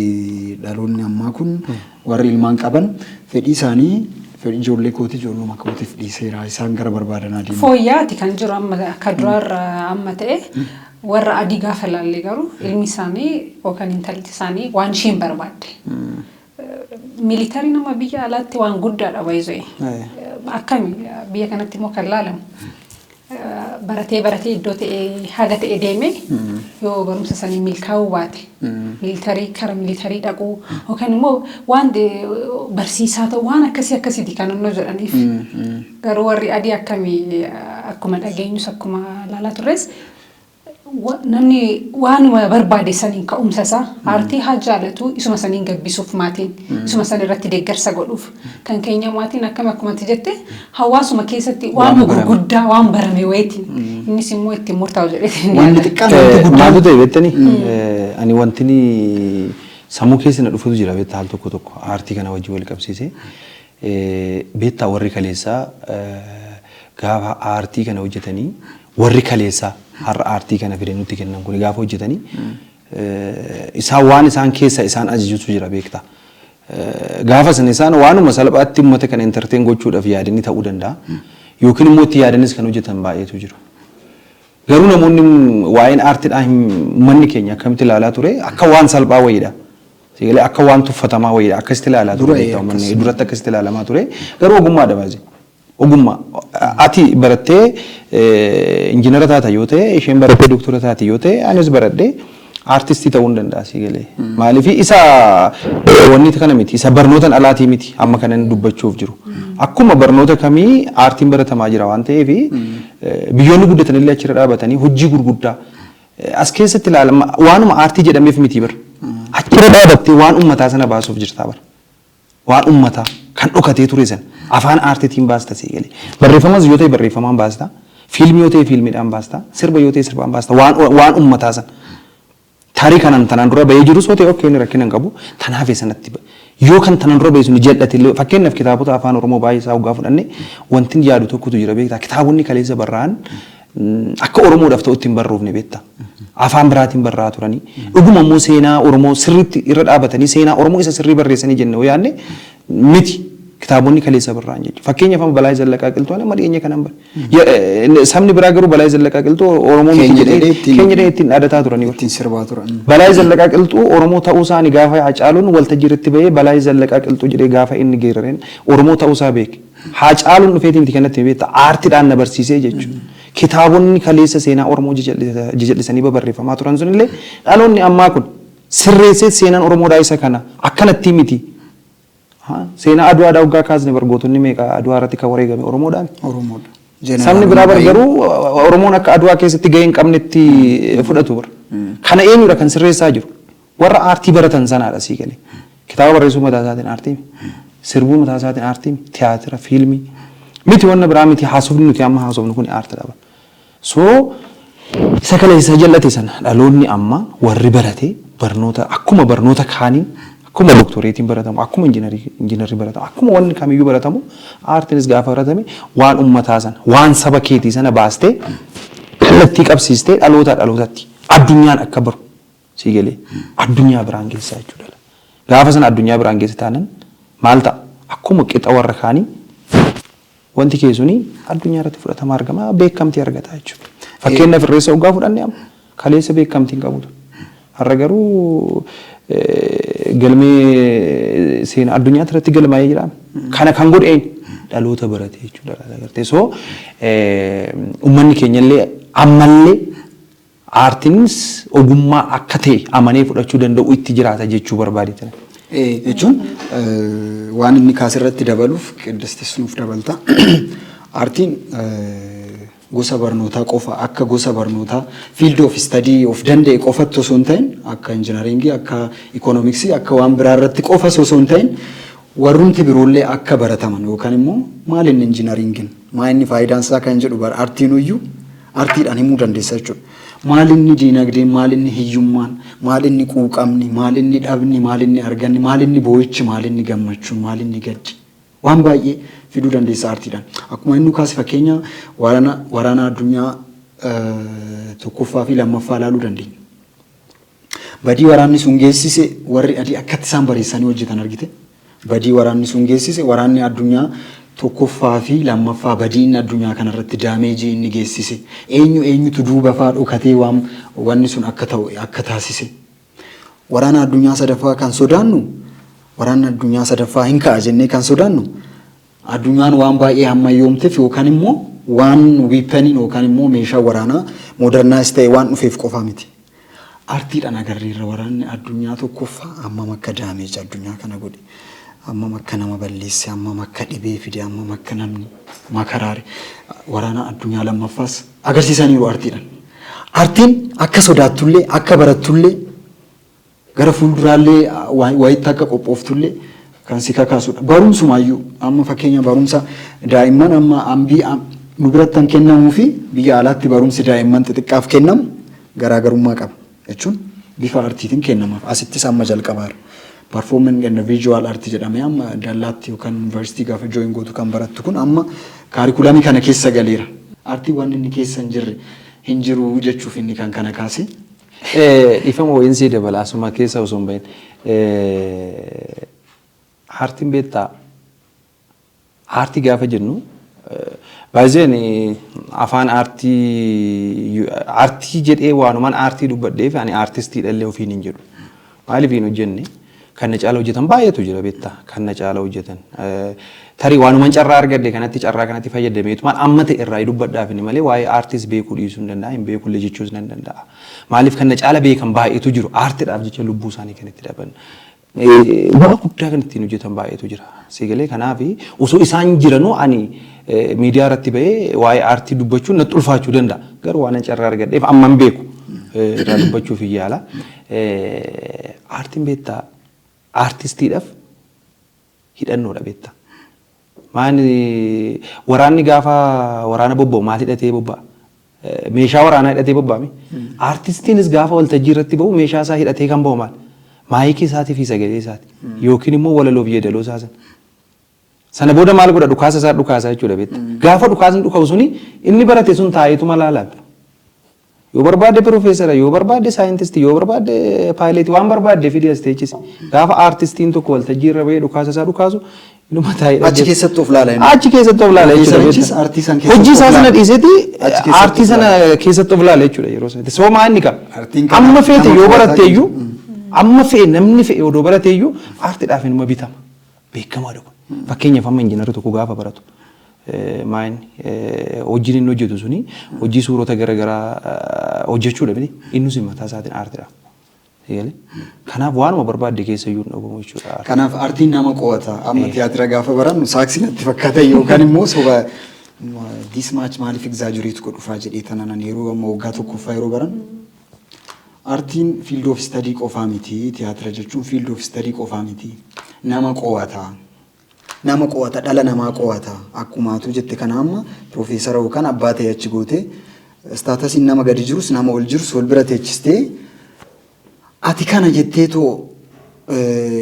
[SPEAKER 2] dhaloonni ammaa kun, warri ilmaan qaban, fedhii isaanii, fedhii ijoollee kootii ijoolluma kootiif dhiiseera, isaan gara barbaadan adeemu.
[SPEAKER 1] Fooyya'aati kan jiru amma akka duraarra amma ta'e. Warra adii gaafa ilaalle garuu ilmi isaanii yookaan intalli isaanii waan isheen barbaadde. Military nama biyya alaatti waan guddaadha baay'ee. Akkami biyya kanatti immoo kan laalamu? Baratee baratee iddoo ta'e haga ta'e deeme, yoo barumsa sanii milkaa'uu baate, military, kara military dhaquu yookaan immoo waan barsiisaa ta'u, waan akkasii akkasiiti kan inni jedhaniif. Garuu warri adii akkamii? Akkuma dhageenyus, akkuma ilaalaa turres, namni waanuma barbaade saniin ka'umsa isaa aartii haa jaalatu, isuma saniin gabbisuuf maatiin isuma san irratti deeggarsa godhuuf. Kan keenya maatiin akkam akkumatti jette hawaasuma keessatti waan gurguddaa waan barame wayitiin innis immoo ittiin murtaa'u jedhee.
[SPEAKER 2] Wanni xiqqaan wanti guddaan.
[SPEAKER 3] Maaltu ta'e beektanii? Ani wanti sammuu keessa na dhufutu jira beektaa, al tokko tokko aartii kana wajjin wal qabsiise. Beektaa, warri kaleessaa gaafa aartii kana hojjetanii, warri kaleessaa har'a aartii kana fidanii nutti kennan kun gaafa hojjetanii, isaan waan isaan keessa isaan ajajutu jira beektaa. Gaafa sana isaan waanuma salphaatti uummata kana entertain gochuudhaaf yaadanii ta'uu danda'a. Yookiin immoo itti yaadanis kan hojjetan baay'eetu jiru. Garuu namoonni waa'een aartiidhaa uummanni keenya akkamitti ilaalaa ture? Akka waan salphaa wayiidha. Sigalee akka waan tuffatamaa wayiidha. Akkasitti ilaalaa ture beektaa uummanni duratti akkasitti ilaalamaa ture. Garuu ogummaadha baay'ee. Ogummaa. Ati barattee injiinara taata yoo ta'e, isheen barattee doktora taati yoo ta'e, anis baradhee aartistii ta'uu hin danda'a sigalee. Maaliif isa wanni kana miti, isa barnootaan alaatii miti amma kana inni dubbachuuf jiru. Akkuma barnoota kamii aartiin baratamaa jira waan ta'eef, biyyoonni guddatan illee achirra dhaabatanii hojii gurguddaa as keessatti ilaalama. Waanuma aartii jedhameef miti bar. Achirra dhaabattee waan uummataa sana baasuuf jirtaa bar. Waan uummataa kan dhokatee ture sana afaan aartiitiin baasta sigalee. Barreeffamas yoo ta'e barreeffamaan baasta. Fiilmii yoo ta'e fiilmiidhaan baasta. Sirba yoo ta'e sirbaan baasta. Waan uummataa sana. Tarii kanan tanaan dura bahee jirus yoo ta'e, okay, inni rakkina hin qabu. Tanaaf sanatti yoo kan tanaan dura bahee sun jal'ate illee, fakkeenyaaf kitaabota afaan Oromoo baay'ee isaa hoggaa fudhanne, wanti yaadu tokkotu jira beektaa? Kitaabonni kaleessa barraa'an akka Oromoodhaaf ta'utti hin barroofne beektaa? Afaan biraatiin barraa'aa turanii. Dhuguma immoo seenaa Oromoo sirriitti irra dhaabatanii seenaa Oromoo isa sirrii barreessanii jenne yoo yaadne miti kitaabonni kaleessa barraa'an jechuudha. Fakkeenyaaf amma Balaayii Zallaqaa Qilxuu amma dhiyeenya kanan bare. Sabni biraa garuu Balaayii Zallaqaa Qilxuu Oromoo miti
[SPEAKER 2] keenya
[SPEAKER 3] jedhee
[SPEAKER 2] jedhee
[SPEAKER 3] keenya jedhee ittiin dhaadataa turanii.
[SPEAKER 2] Ittiin sirbaa turan.
[SPEAKER 3] Balaayii Zallaqaa Qilxuu Oromoo ta'uu isaanii gaafa Hacaaluun waltajjii irratti bahee "Balaayii Zallaqaa Qilxuu" jedhee gaafa inni geerareen Oromoo ta'uu isaa beeke. Hacaaluun dhufeetiin miti kanatti beekta, aartiidhaan na barsiisee jechuudha. Kitaabonni kaleessa seenaa Oromoo jajallisanii babarreeffamaa turan sunillee dhaloonni ammaa kun sirreessee seenaan Oromoodhaa isa kana akkanatti miti. Seenaa Aduwaadhaa waggaa kaasne, bargootonni meeqa Aduwaa irratti kan wareegame Oromoodhaan.
[SPEAKER 2] Oromoodha.
[SPEAKER 3] Sabni biraa bar garuu Oromoon akka Aduwaa keessatti gahee hin qabnetti fudhatu bar. Kana eenyudha kan sirreessaa jiru? Warra aartii baratan sanaadha sii galee. Kitaaba barreessuu mataa isaatiin aartii, sirbuu mataa isaatiin aartii, tiyaatira, fiilmii. Miti wanna biraa miti, haasofni nuti amma haasofnu kun aartiidha. So isa kaleessa jal'ate sana dhaloonni amma warri barate barnoota akkuma barnoota kaanii, akkuma doktoreetiin baratamu, akkuma injiinarii baratamu, akkuma wanni kamiyyuu baratamu, aartiinis gaafa baratame waan ummataa sana, waan saba keetii sana baastee kallattii qabsiistee dhalootaa dhalootatti addunyaan akka baru sii galee addunyaa biraan geessaa jechuudha. Gaafa sana addunyaa biraan geessa taanan maal ta'a? Akkuma qixa warra kaanii wanti kee suni addunyaa irratti fudhatama argama, beekamtii argata jechuudha. Fakkeenyaaf Irreessa hoggaa fudhanne, amma kaleessa beekamtii hin qabu ture. Har'a garuu galmee seenaa addunyaa irratti galmaa'ee jira. Kana kan godhe eenyu? Dhaloota barate jechuudha. Agartee, so uummanni keenya illee ammallee aartiinis ogummaa akka ta'e amanee fudhachuu danda'u itti jiraata jechuu barbaadeetina.
[SPEAKER 2] Jechuun waan inni kaasirratti dabaluuf Qiddistis nuuf dabalta. Aartiin gosa barnootaa qofa, akka gosa barnootaa field of study of danda'e qofatti osoo hin ta'in, akka injiinaringii, akka ikoonomiksii, akka waan biraa irratti qofa osoo hin ta'in, warrumti biroollee akka barataman yookaan immoo maal inni injiinaringiin, maal inni faayidaan isaa kan jedhu bara aartiin iyyuu aartiidhaan himuu dandeessa jechuudha. Maal inni diinagdeen, maal inni hiyyummaan, maal inni quuqamni, maal inni dhabni, maal inni arganni, maal inni boo'ichi, maal inni gammachuun, maal inni gaddi. Waan baay'ee fiduu dandeessa aartiidhaan. Akkuma inni kaase, fakkeenya waraana addunyaa tokkoffaa fi lammaffaa ilaaluu dandeenya. Badii waraanni sun geessise warri adii akkatti isaan bareessanii hojjetan argite. Badii waraanni sun geessise, waraanni addunyaa tokkoffaa fi lammaffaa, badii inni addunyaa kanarratti damage inni geessise, eenyu eenyutu duuba faa dhokatee waan wanni sun akka ta'u akka taasise. Waraana addunyaa sadaffaa kan sodaannu, waraanni addunyaa sadaffaa hin ka'a jennee kan sodaannu, addunyaan waan baay'ee ammayyoomteef yookaan immoo waan weaponiin yookaan immoo meeshaa waraanaa modernize ta'e waan dhufeef qofaa miti. Aartiidhaan agarreerra waraanni addunyaa tokkoffaa hammam akka damage addunyaa kana godhe, hammam akka nama balleesse, hammam akka dhibee fide, hammam akka namni makaraare. Waraana addunyaa lammaffaas agarsiisaniiru aartiidhaan. Aartiin akka sodaattullee, akka barattullee, gara fuulduraallee wayitti akka qophooftullee kan si kakaasudha. Barumsumaayyuu amma fakkeenya barumsa daa'imman amma ambii nu biratti kan kennamuu fi biyya alaatti barumsi daa'imman xixiqqaaf kennamu garaagarummaa qaba jechuun bifa aartiitiin kennamaaf. Asittis amma jalqabaara. Performing and visual art jedhamee amma dallaatti yookaan yuunivarsiitii gaafa join gootu kan barattu kun amma curriculumii kana keessa galeera. Aartii waan inni keessa hin jirre hin jiru jechuuf inni kan kana kaase.
[SPEAKER 3] Dhiifama wayiin dabala asuma keessa osoo hin bahin. Aartiin beektaa, aartii gaafa jennu Baay'een afaan aartii aartii jedhee waanumaan aartii dubbadheef ani aartistii dhallee ofiin hin jedhu. Maaliif hin hojjenne? Kan na caala hojjetan baay'eetu jira, beektaa, kan na caala hojjetan. Tarii waanumaan carraa argadhe kanatti, carraa kanatti fayyadameetumaan amma ta'e irraa dubbadhaaf inni malee waa'ee aartiis beekuu dhiisuu hin danda'a, hin beekullee jechuus nan danda'a. Maaliif, kan na caala beekan baay'eetu jiru, aartiidhaaf jecha lubbuu isaanii kan itti dhaban. Bu'aa guddaa kan ittiin hojjetan baay'eetu jira. Siigalee, kanaaf osoo isaan jiranuu ani miidiyaa irratti bahee waa'ee aartii dubbachuun natti ulfaachuu danda'a. Garuu waan carraa argadheef amman beeku irraa dubbachuuf hin yaala. Aartiin, beektaa, aartistiidhaaf hidhannoodha, beektaa. Maani, waraanni gaafa waraana bobba'u maal hidhatee bobba'a? Meeshaa waraanaa hidhatee bobba'ame. Aartistiinis gaafa waltajjii irratti ba'u meeshaa isaa hidhatee kan ba'u maal? Maayikii isaatii fi sagalee isaati. Yookiin immoo walaloo fi yeedaloo isaa sana. Sana booda maal godha? Dhukaasa isaa dhukaasa jechuudha, beektaa. Gaafa dhukaasni dhuka'u suni inni barate sun taa'eetu malaa. Yoo barbaadde piroofeesara, yoo barbaadde saayintistii, yoo barbaadde paayileetii, waan barbaadde fidee as teechisi. Gaafa aartistiin tokko waltajjii irra bahee dhukaasa isaa dhukaasu inuma taa'ee
[SPEAKER 2] Achi keessatti of laala inni.
[SPEAKER 3] Achi keessatti of laala jechuudha.
[SPEAKER 2] Piroofeesarichis aartii san keessatti
[SPEAKER 3] Hojii isaa
[SPEAKER 2] of
[SPEAKER 3] sana
[SPEAKER 2] laala.
[SPEAKER 3] dhiiseeti
[SPEAKER 2] Achi keessatti
[SPEAKER 3] aartii
[SPEAKER 2] of
[SPEAKER 3] sana
[SPEAKER 2] laala.
[SPEAKER 3] keessatti of laala jechuudha yeroo sanatti. Soomaa inni qaba.
[SPEAKER 2] Aartiin kana
[SPEAKER 3] Amma feete
[SPEAKER 2] nama
[SPEAKER 3] yoo
[SPEAKER 2] qo'ataa
[SPEAKER 3] baratte iyyuu,
[SPEAKER 2] jechuudha.
[SPEAKER 3] amma fe'e, namni fe'e odoo barate iyyuu aartiidhaaf inuma bitama. Beekamaadha kun. Fakkeenyaaf, amma injiinarri tokko gaafa baratu, maal, hojiin inni hojjetu suni hojii suurota garaagaraa hojjechuudha miti, innis mataa isaatiin aartiidha. Kanaaf waanuma barbaadde keessa iyyuu hin dhabamu jechuudha.
[SPEAKER 2] Kanaaf aartiin nama qo'ata. Amma tiyaatira gaafa barannu saaksii natti fakkaata yookaan immoo soba this much maaliif exaggerate godhufaa jedhee tananan yeroo amma waggaa tokkoffaa yeroo barannu, aartiin field of study qofaa miti. Tiyaatira jechuun field of study qofaa miti. Nama qo'ata. Nama qo'ata, dhala namaa qo'ata. Akkumaatu jette kana, amma piroofeesara yookaan abbaa ta'e achi gootee, statusiin nama gadi jirus nama ol jirus wal bira teechistee, ati kana jetteetoo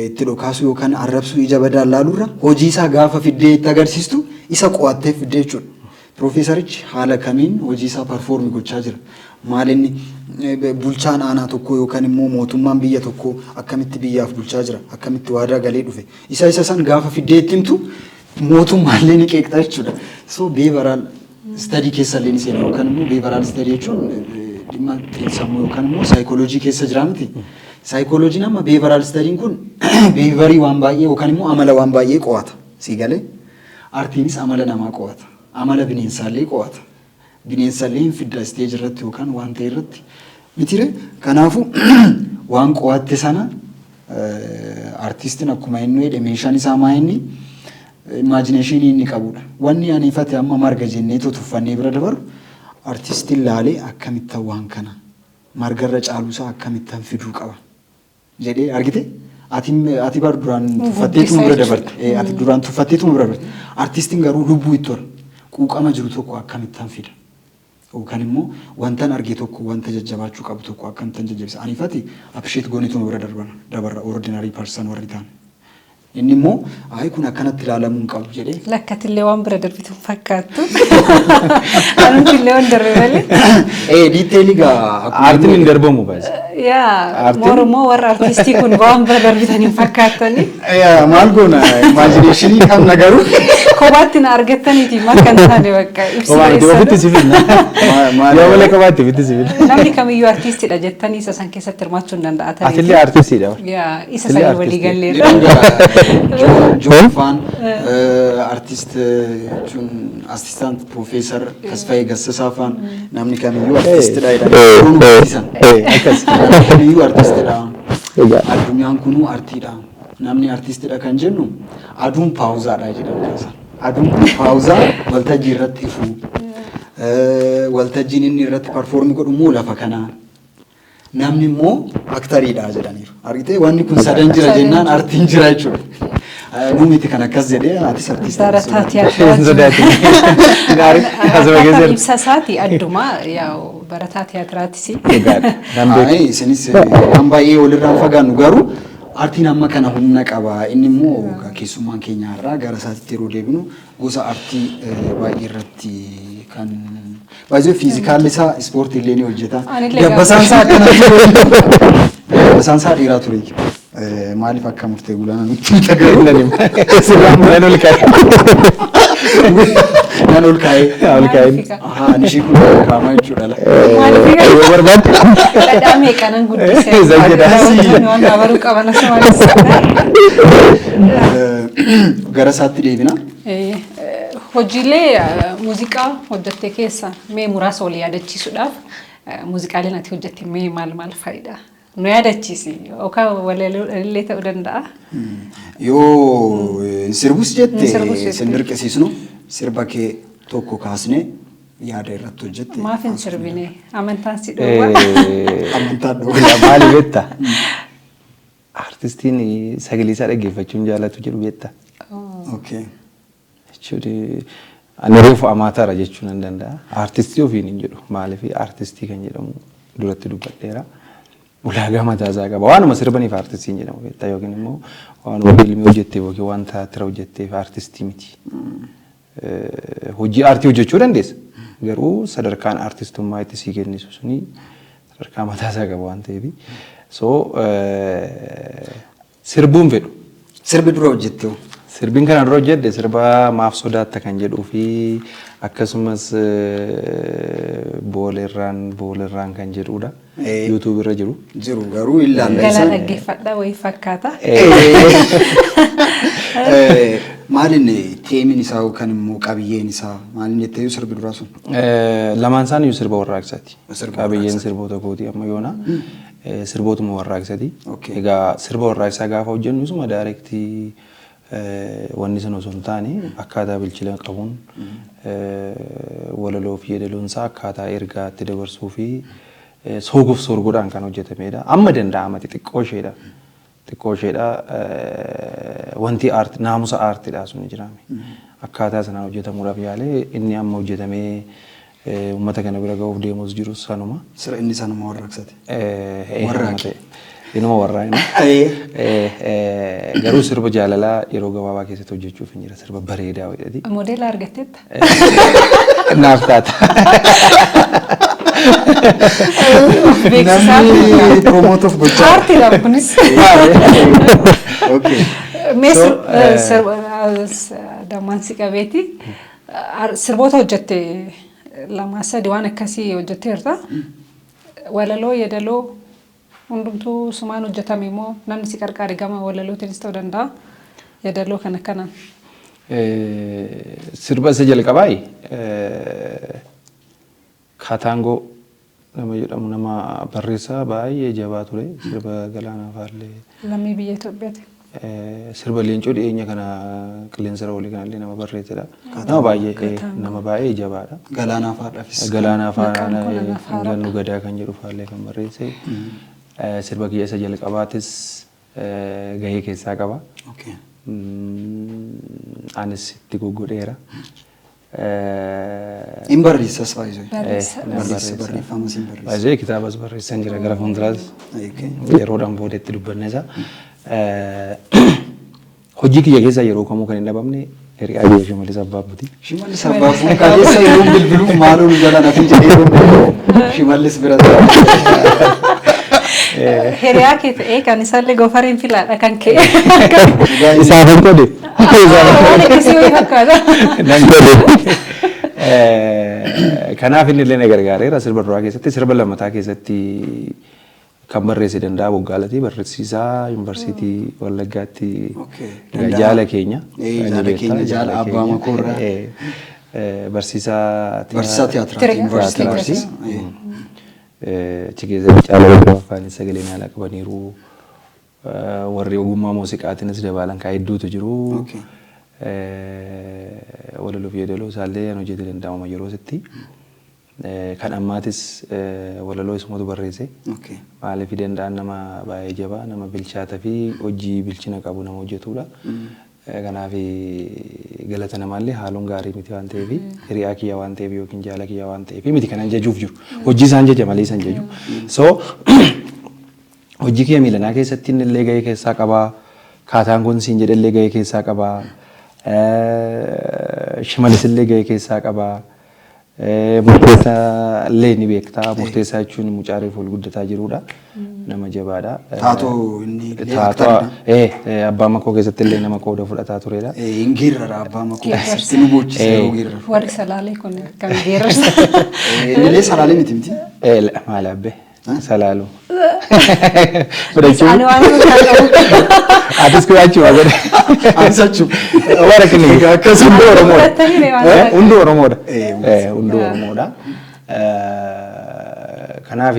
[SPEAKER 2] itti dhokaasu yookaan arrabsuu, ija badaan laaluurra hojii isaa gaafa fiddee itti agarsiistu isa qo'attee fiddee jechuudha. Piroofeesarichi haala kamiin hojii isaa perform gochaa jira? Maal inni bulchaan aanaa tokkoo yookaan immoo mootummaan biyya tokkoo akkamitti biyyaaf bulchaa jira? Akkamitti waadaa galee dhufe? Isa san gaafa fiddee itti himtu mootummaallee ni qeeqxa jechuudha. So behavioral study keessa illee ni seena, yookaan immoo behavioral study jechuun dhimma xiinsammuu yookaan immoo saayikooloojii keessa jira miti. Saayikooloojiin amma behavioral studyn kun behaviorii waan baay'ee yookaan immoo amala waan baay'ee qo'ata. Sii galee, aartiinis amala namaa qo'ata. Amala bineensaallee qo'ata. Bineensallee hin fidda stage irratti yookaan waan ta'e irratti. Mitire, kanaafuu waan qo'atte sana aartistiin akkuma inni jedhe meeshaan isaa maa inni imaginationii inni qabudha. Wanni ani ifate amma marga jennee tuffannee bira dabarru, aartistiin laalee akkamittan waan kana margarra caaluusaa akkamittan fiduu qaba jedhee argite. Ati bar duraan tuffatteetuma bira dabarte. Ati duraan tuffatteetuma bira dabarte. Aartistiin garuu lubbuu itti hora. Quuqama jiru tokko akkamittan fida? Yookaan immoo wantan arge tokko, wanta jajjabaachuu qabu tokko akkamittan jajjabeessa? Anifati appreciate gooneetuma bira darbana dabarra, ordinary person warri ta'an. Inni immoo ayi kun akkanatti ilaalamuu hin qabu jedhee.
[SPEAKER 1] Lakkatillee waan bira darbitu hin fakkaattu. Anumtillee waan darbe malee.
[SPEAKER 2] Detailii gaa akkuma
[SPEAKER 3] Aartiin hin darbamu baay'ee.
[SPEAKER 1] Yaa
[SPEAKER 3] Aartiin-
[SPEAKER 1] Mormoo warra artistii kun waan bira darbitan hin fakkaattani.
[SPEAKER 2] Yaa, maal goona, imaginationii qabna garuu.
[SPEAKER 1] Kophaatti na argattaniiti makka hin taane bakka ibsi
[SPEAKER 3] Kophaa miti, ofitti si finna. Yoo malee kophaatti ofitti si finna.
[SPEAKER 1] Namni kamiyyuu artistiidha jettanii isa san keessatti hirmaachuu hin danda'a.
[SPEAKER 3] Atillee artistiidha.
[SPEAKER 1] Yaa, isa
[SPEAKER 3] Atillee
[SPEAKER 1] sanii walii
[SPEAKER 3] artistii.
[SPEAKER 1] galleerra.
[SPEAKER 2] Joonfaan artist jechuun assistant professor Tasfaayee Gassasaa faan namni kamiyyuu artistidha jedhanii yeroo nu barsiisan.
[SPEAKER 3] Akkas.
[SPEAKER 2] Namni kamiyyuu artistidha.
[SPEAKER 3] Egaa.
[SPEAKER 2] Addunyaan kunuu artiidha. Namni artistidha kan jennu aduun paawuzaadha jedhan isaan. Aduun paawuzaa waltajjii irratti ifu. Waltajjiin inni irratti perform godhu immoo lafa kanaa. Namni immoo actoriidha jedhaniiru. Argitee, wanni kun sadan jira jennaan artiin jira jechuudha. Nu miti kan akkas jedhee, atis artiistii.
[SPEAKER 1] Barataa
[SPEAKER 3] Hin
[SPEAKER 1] tiyaatiraati.
[SPEAKER 3] sodaatin. Gaarii. Asuma keessa
[SPEAKER 1] Akkaataan
[SPEAKER 3] jirtu.
[SPEAKER 1] ibsa isaati adduma, yaa'u barataa tiyaatiraatisi.
[SPEAKER 3] Dhugaadha. Nan beeku.
[SPEAKER 2] Ayi, isinis waan baay'ee walirraan fagaannu, garuu artiin amma kana humna qaba. Inni immoo keessummaan keenya har'aa gara isaatitti yeroo deebinu gosa artii baay'ee irratti kan baay'ee physicalli isaa ispoortii illee ni hojjeta.
[SPEAKER 1] Anillee
[SPEAKER 2] Dabbasaan isaa akkana ture. Dabbasaan isaa dheeraa ture. Maaliif akka murtee gulaanaa nutti himta garuu?
[SPEAKER 3] Nan hima. Nan ol kaa'e.
[SPEAKER 2] Nan ol kaa'ee.
[SPEAKER 3] Ol kaa'ee.
[SPEAKER 2] Ahaa, ani ishii kun ol kaa'amaa jechuudha.
[SPEAKER 1] Maaliif?
[SPEAKER 3] Yoo barbaadde.
[SPEAKER 1] Dhadhaa meeqanan guddise.
[SPEAKER 3] Isa jedha.
[SPEAKER 1] Waan baruu qaban asumaan.
[SPEAKER 2] Gara isaatti deebina.
[SPEAKER 1] Hojiilee muuziqaa hojjette keessa mee muraasa wal yaadachiisuudhaaf, muuziqaaleen ati hojjette mee maal maal fa'idha? Nu yaadachiisi, yookaan walaloo ta'uu danda'a.
[SPEAKER 2] Yoo hin sirbus jette,
[SPEAKER 1] Hin sirbus jette.
[SPEAKER 2] sin dirqisiisnu, sirba kee tokko kaasnee yaada irratti hojjette.
[SPEAKER 1] Maaf hin sirbine? Amantaan si dhowwa?
[SPEAKER 2] Amantaan dhowwa.
[SPEAKER 3] Maali beektaa? Artistiin sagalee isaa dhaggeeffachuun jaalatu jedhu beektaa?
[SPEAKER 2] Okay.
[SPEAKER 3] Jechuun ani reefu amaataara jechuu nan danda'a. Artistii ofiin hin jedhu. Maaliif, artistii kan jedhamu duratti dubbadheera. Ulaagaa mataa isaa qaba. Waanuma sirbaniif artistii hin jedhamu beektaa, yookiin immoo waanuma fiilmii hojjetteef yookiin waan tiyaatira hojjetteef artistii miti. Hojii aartii hojjechuu dandeessa. Garuu sadarkaan artistummaa itti sii kennisu suni sadarkaa mataa isaa qaba waan ta'eef. So sirbuun fedhu.
[SPEAKER 2] Sirbi dura hojjette hoo?
[SPEAKER 3] Sirbiin kana dura hojjedhe sirba "Maaf Sodaatta" kan jedhuu fi akkasumas "Boolerraan Boolerraan" kan jedhudha. YouTube irra jiru.
[SPEAKER 2] Jiru garuu ilaalla
[SPEAKER 1] Galaa
[SPEAKER 2] isaan.
[SPEAKER 1] dhaggeeffadha wayii fakkaata.
[SPEAKER 2] Maalin themeiin isaa yookaan immoo qabiyyeen isaa maalin jettee sirbi duraa sun?
[SPEAKER 3] Lamaan isaaniiyyuu sirba warraaqsaati.
[SPEAKER 2] Sirba
[SPEAKER 3] Qabiyyeen
[SPEAKER 2] warraaqsaati.
[SPEAKER 3] sirboota kootii amma yoona sirbootuma warraaqsaati. Egaa sirba warraaqsaa gaafa hojjennu isuma directii wanni sun osoo hin taane, akkaataa bilchina qabuun, walaloo fi yeedaloon isaa akkaataa ergaa itti dabarsuu fi sooguuf soorguudhaan kan hojjetamedha. Amma danda'amati xiqqoo isheedha. Xiqqoo isheedha, wanti aarti naamusa aartiidha sun jiraame. Akkaataa sanaan hojjetamuudhaaf yaalee, inni amma hojjetamee uummata kana bira ga'uuf deemus jiru sanuma.
[SPEAKER 2] Sira inni sanuma warraaqsati. Warraaqi.
[SPEAKER 3] Inuma warraaqna. Garuu sirba jaalalaa yeroo gabaabaa keessatti hojjechuuf hin jira. Sirba bareedaa wayiidhaati.
[SPEAKER 1] Modeela argatteetta?
[SPEAKER 3] Naaf taata.
[SPEAKER 1] Beeksisaa.
[SPEAKER 2] Namni promote of gochaa.
[SPEAKER 1] Aartiidha kunis.
[SPEAKER 2] Okay.
[SPEAKER 1] Mee
[SPEAKER 3] So,
[SPEAKER 1] sirba dammaan si qabeeti. Sirboota hojjette lama sadi waan akkasii hojjetteerta. Walaloo, yeedaloo hundumtuu sumaan hojjetame immoo namni si qarqaare gama walalootiinis ta'uu danda'a. Yeedaloo kana kanaan.
[SPEAKER 3] Sirba isa jalqabaayi Kaataangoo nama jedhamu, nama barreessaa baay'ee jabaa ture, sirba Galaanaa Faallee.
[SPEAKER 1] Lammii biyya Itoophiyaati.
[SPEAKER 3] Sirba Leencoo dhiyeenya kana qilleensa olii kanallee nama barreessedha. Nama baay'ee jabaadha.
[SPEAKER 2] Galaanaa faadhaafis.
[SPEAKER 3] Galaanaa
[SPEAKER 1] Maqaan kun anaaf haaraadha.
[SPEAKER 3] Gannu Gadaa kan jedhu faallee kan barreesse. Sirba kiyya isa jalqabaatis gahee keessaa qaba. Anis itti goggodheera.
[SPEAKER 2] Hin barreessas baay'ee.
[SPEAKER 1] Barreessa.
[SPEAKER 2] Barreessa, barreeffamas hin barreessa.
[SPEAKER 3] Baay'ee kitaabas barreessan jira gara fuulduraas. Yeroodhaan booda itti dubbanne isa. Hojii kiyya keessa yeroo kamuu kan hin dhabamne hiriyaa kiyya Shimallis Abbaabbuti.
[SPEAKER 2] Shimallis Abbaabbuu kaleessa yeroon bilbiluuf maaloo nu jala nafii jedhee yeroon bilbilu Shimallis bira ta'a.
[SPEAKER 1] Hiriyaa kee ta'ee kan isaallee goofareen filaadha kan kee.
[SPEAKER 3] Isaaf hin qode.
[SPEAKER 1] Waan akkasii wayii fakkaata.
[SPEAKER 3] Nan qode. Kanaaf inni illee na gargaareera sirba duraa keessatti. Sirba lammataa keessatti kan barreesse Danda'a Boggaalati, barreessisaa Yuunivarsiitii Wallaggaatti.
[SPEAKER 2] Danda'a.
[SPEAKER 3] Jaala keenya.
[SPEAKER 2] Jaala keenya, jaala Abbaa Makoorraa.
[SPEAKER 3] Barsiisaa
[SPEAKER 2] Barsiisaa tiyaatiraati. Yuunivarsiitii barsiisa.
[SPEAKER 3] Achi keessatti caala afaan sagalee naalaa qabaniiru. Warri ogummaa muuziqaatiinis dabaalan kaa hedduutu jiru. Walaloo fi yeedaloo isaallee kan hojjete danda'ama yeroo sitti. Kan ammaatis walaloo isumatu barreesse. Maaliif, Danda'an nama baay'ee jabaa, nama bilchaataa fi hojii bilchina qabu nama hojjetudha. Kanaaf galata namaallee haaluun gaarii miti waan ta'eef, hiriyaa kiyya waan ta'eef yookiin jaala kiyya waan ta'eef miti kanan jajuuf jiru. Hojii isaan jaja malee isaan jaju. So hojii kiyya miilanaa keessatti inni illee gahee keessaa qabaa. Kaataan kun siin jedhe illee gahee keessaa qabaa. Shimalis illee gahee keessaa qabaa. Murteessaa illee ni beektaa. Murteessaa jechuun mucaa reefu ol guddataa jirudha. Nama jabaadha.
[SPEAKER 2] Taatoo inni illee
[SPEAKER 3] Taatoo
[SPEAKER 2] actoridha.
[SPEAKER 3] Abbaa makoo keessatti illee nama qooda fudhataa turedha.
[SPEAKER 2] Hin geerrara, abbaa makoo keessatti nu boochise yeroo geerraru.
[SPEAKER 1] Warri Salaalee kun kan geerarsa.
[SPEAKER 2] Inni illee Salaalee miti miti.
[SPEAKER 3] Maal abbe? Salaalu.
[SPEAKER 1] Ani waan hin qabu.
[SPEAKER 3] Atis kuyaachuu godhe.
[SPEAKER 2] Anis achuma.
[SPEAKER 3] Warra kinni.
[SPEAKER 2] Egaa akkas
[SPEAKER 3] Hunduu Oromoodha.
[SPEAKER 1] Fudhatanii waan ta'eef.
[SPEAKER 3] Hunduu Oromoodha.
[SPEAKER 2] Hunduu
[SPEAKER 3] Hunduu Oromoodha. Kanaaf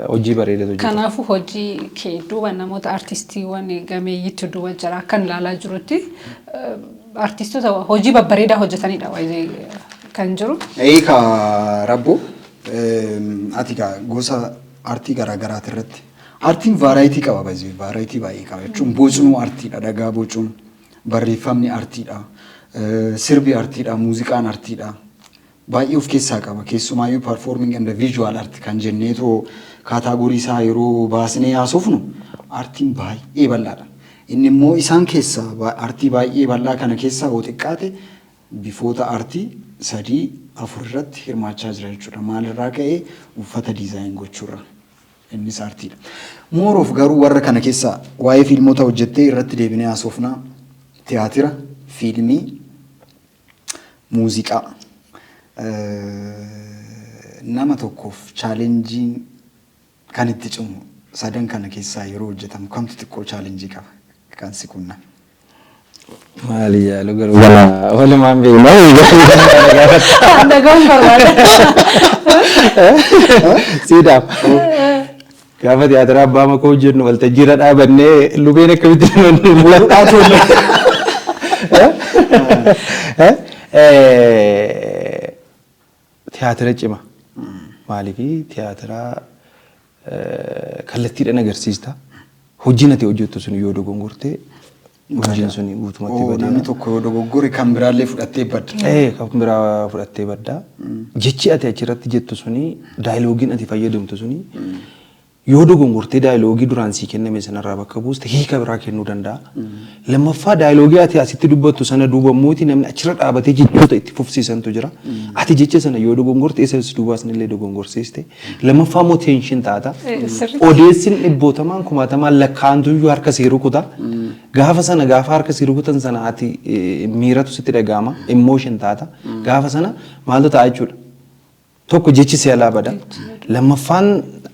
[SPEAKER 3] hojii bareedatu jira.
[SPEAKER 1] Kanaafuu hojii kee duuba namoota artistiiwwan gameeyyiitu duuba jira. Akkan ilaalaa jirutti artistoota hojii babbareedaa hojjetanidha waayee kan jiru.
[SPEAKER 2] Eegaa Rabboo, ati gaa gosa artii garaa garaati irratti, artiin variety qaba, baay'ee variety baay'ee qaba jechuun, bocnuu artiidha, dhagaa bocuun, barreeffamni artiidha, sirbi artiidha, muuziqaan artiidha, baay'ee of keessaa qaba. Keessumaayyuu performing and visual art kan jenneetoo category isaa yeroo baasnee haasofnu, artiin baay'ee bal'aadha. Inni immoo isaan keessaa, artii baay'ee bal'aa kana keessaa, yoo xiqqaate bifoota artii sadii afur irratti hirmaachaa jira jechuudha. Maalirraa ka'ee? Uffata design gochuurra. Innis artiidha. Mooroof garuu warra kana keessaa waa'ee fiilmota hojjettee irratti deebinee haasofnaa. Tiyaatira, fiilmii, muuziqaa. Nama tokkoof challengeiin kan itti cimu sadan kana keessaa yeroo hojjetamu kamtu xiqqoo challenge qaba kan si qunname?
[SPEAKER 3] Maali yaalu garuu walumaan beekna.
[SPEAKER 1] Dhagaan barbaada.
[SPEAKER 3] Siidhaaf. Gaafa tiyaatira abbaa makoo hojjennu waltajjii irra dhaabannee lubeen akkamitti nu mul'ataa turre. Tiyaatira cima. Maaliifi, tiyaatira kallattiidhaan agarsiista. Hojiin ati hojjettu sun yoo dogongorte, hojiin sun guutumatti
[SPEAKER 2] Oo,
[SPEAKER 3] badeera.
[SPEAKER 2] namni tokko yoo dogoggore kan biraallee fudhattee badda.
[SPEAKER 3] Kan biraa fudhattee badda. Jechi ati achirratti jettu suni, dialogueiin ati fayyadamtu suni, yoo dogongortee dialogue duraan sii kenname sanarraa bakka buuste, hiika biraa kennuu danda'a. Lammaffaa, dialogue ati asitti dubbattu sana duuba immooti namni achirra dhaabatee jechoota itti fufsiisantu jira. Ati jecha sana yoo dogongorte, isa duubaas illee dogongorsiiste. Lammaffaa immoo tension taata.
[SPEAKER 1] Sirriitti.
[SPEAKER 3] Odeessin dhibbootamaan kumaatamaan lakkaa'antuyyuu harka sii rukuta. Gaafa sana, gaafa harka sii rukutan sana, ati miiratu sitti dhaga'ama. Emotion taata. Gaafa sana maaltu ta'a jechuudha? Tokko, jechi si alaa bada. Lammaffaan,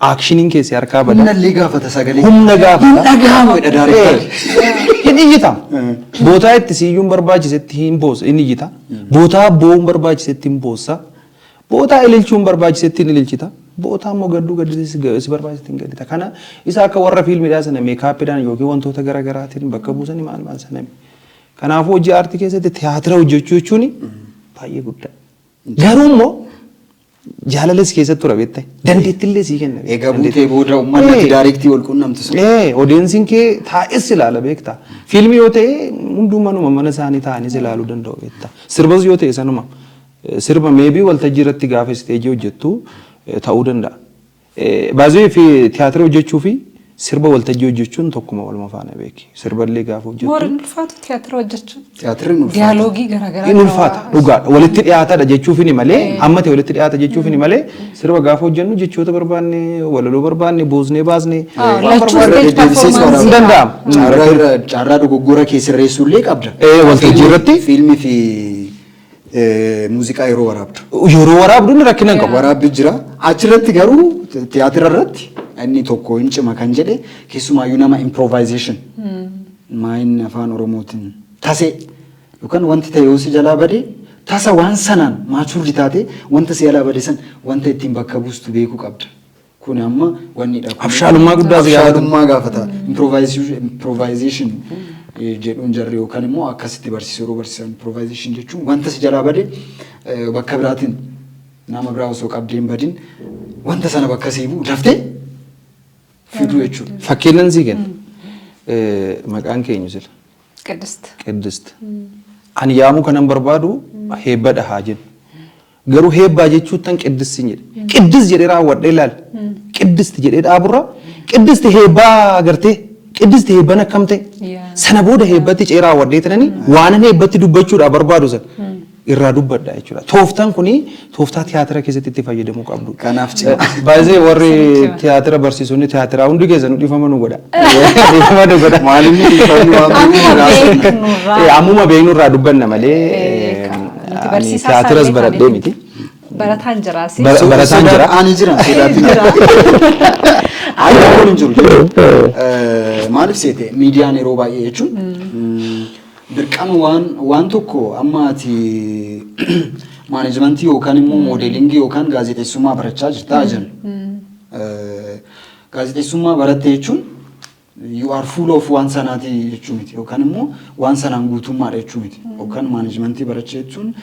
[SPEAKER 3] actioniin kee si harkaa bada.
[SPEAKER 2] Humna illee gaafata sagalee.
[SPEAKER 3] Humna gaafata.
[SPEAKER 2] Hin dhaga'amu jedha directorri.
[SPEAKER 3] Hin iyyita. Bootaa itti siyyuun barbaachisetti hin boossa, hin iyyita. Bootaa boo'uun barbaachisetti hin boossa. Bootaa ililchuun barbaachisetti hin ililchita. Bootaa immoo gadduu gaddisiis si barbaachisetti hin gaddita. Kana isa akka warra fiilmiidhaa sana makeupiidhaan yookiin wantoota garaagaraatiin bakka buusanii maal maal sana. Kanaafuu hojii aartii keessatti tiyaatira hojjechuu jechuun baay'ee guddaa. Garuu immoo jaalalas keessatti tura beektaa, dandeettillee sii kenna.
[SPEAKER 2] Egaa buutee booda uummanni ati direct wal quunnamtu sun.
[SPEAKER 3] Audienceiin kee taa'es ilaala beektaa. Fiilmii yoo ta'e hundumanuma mana isaanii taa'anis ilaaluu danda'u beektaa. Sirbas yoo ta'e sanuma. Sirba maybe waltajjii irratti gaafa stage hojjettu ta'uu danda'a. Baazii fi tiyaatira hojjechuu fi sirba waltajjii hojjechuun tokkuma, waluma faana beeki. Sirballee gaafa hojjettu.
[SPEAKER 1] More hin ulfaatu tiyaatira hojjechuun?
[SPEAKER 2] Tiyaatirri hin ulfaata.
[SPEAKER 1] Dialogue garaagaraa.
[SPEAKER 3] Hin ulfaata, dhugaadha. Walitti dhiyaataadha jechuufini malee, amma ta'e walitti dhiyaata jechuufini malee, sirba gaafa hojjennu jechoota barbaanne, walaloo barbaanne buusnee baasnee waan
[SPEAKER 1] Lachuu
[SPEAKER 3] barbaanne
[SPEAKER 1] stage performance.
[SPEAKER 3] Hin danda'amu.
[SPEAKER 2] Carraa irra carraa dogoggora kee sirreessuu illee qabda.
[SPEAKER 3] Waltajjii irratti.
[SPEAKER 2] Fiilmii fi muuziqaa yeroo waraabdu.
[SPEAKER 3] Yeroo waraabdu inni rakkina hin qabu.
[SPEAKER 2] Waraabbi jira. Achirratti garuu, tiyaatira irratti inni tokko hin cima kan jedhe, keessumaayyuu nama improvisation. Maayin afaan Oromootiin tasee yookaan wanti ta'e yoo si jalaa bade, tasa waan sanaan maturity taate wanta si jalaa bade san wanta ittiin bakka buustu beekuu qabda. Kun amma wanni dha.
[SPEAKER 3] Abshaalummaa guddaa si gaafata.
[SPEAKER 2] Abshaalummaa gaafata. Improvisation jedhuun jarri yookaan immoo akkasitti barsiisu, yeroo barsiisan, improvisation jechuun wanta si jalaa bade bakka biraatiin nama biraa osoo qabdee hin badin wanta sana bakka sii bu'u daftee fiduu jechuudha.
[SPEAKER 3] Fakkeenyan sii kenna. Maqaan keenyu sila?
[SPEAKER 1] Qiddist.
[SPEAKER 3] Qiddist. Ani yaamuu kanan barbaadu heebbadha haa jennu. Garuu heebbaa jechuuttan Qiddist hin jedhe. Qiddis jedhee raawwadhee ilaali. Qiddist jedhee dhaaburra Qiddist heebbaa agartee, Qiddist heebban akkam ta'e. Sana booda heebbatti cee raawwadhee tananii waanan heebbatti dubbachuudhaaf barbaadu sana. Irraa dubbadha jechuudha. Tooftaan kuni tooftaa tiyaatira keessatti itti fayyadamuu qabdu.
[SPEAKER 2] Kanaaf cima.
[SPEAKER 3] Baay'ee warri
[SPEAKER 1] Cima.
[SPEAKER 3] tiyaatira, barsiisonni tiyaatiraa hundi keessanuu dhiifama nu godha. Dhiifama nu godha.
[SPEAKER 2] Maalinni dhiifamni waan
[SPEAKER 1] Ammuma
[SPEAKER 2] beeknu
[SPEAKER 1] beeknurraa.
[SPEAKER 3] Ammuma beeknu irraa dubbanna malee
[SPEAKER 1] Nuti
[SPEAKER 3] ani
[SPEAKER 1] barsiisaa
[SPEAKER 3] tiyaatiras
[SPEAKER 1] isaallee
[SPEAKER 3] baradhee
[SPEAKER 1] taanee
[SPEAKER 3] miti.
[SPEAKER 1] Barataan jiraasi.
[SPEAKER 3] Barataan jira.
[SPEAKER 2] Ani jira, sodaatiin. Ani rakkoon hin jiru jechuudha. Maaliif seete, miidiyaan yeroo baay'ee jechuun dirqama waan tokko amma ati management yookaan immoo modeling yookaan gaazexeessummaa barachaa jirtaa jennu. Gaazexeessummaa baratte jechuun you are full of waan sanaati jechuu miti, yookaan immoo waan sanaan guutummaadha jechuu miti, yookaan management barachuu jechuun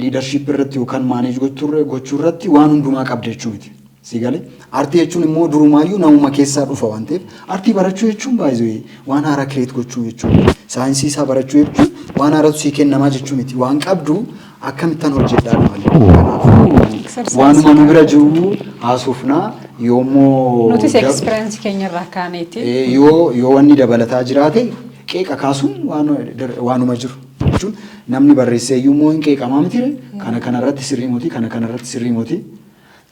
[SPEAKER 2] leadership irratti yookaan manage gochuu irratti waan hundumaa qabda jechuu miti. Si galee? Aartii jechuun immoo durumaayyuu namuma keessaa dhufa waan ta'eef, aartii barachuu jechuun baay'ee waan haaraa create gochuu jechuudha. Saayinsii isaa barachuu jechuun waan haaraatu sii kennamaa jechuu miti. Waan qabdu akkamittan hojjedhaa malee. Kanaafuu waanuma nu bira jiru haasofnaa yoommoo
[SPEAKER 1] Nutis experience keenya irraa kaaneeti.
[SPEAKER 2] Yoo wanni dabalataa jiraate qeeqa kaasuun waanuma jiru. Jechuun namni barreessee iyyuu immoo hin qeeqamaa miti, kana kanarratti sirrii miti, kana kanarratti sirrii miti.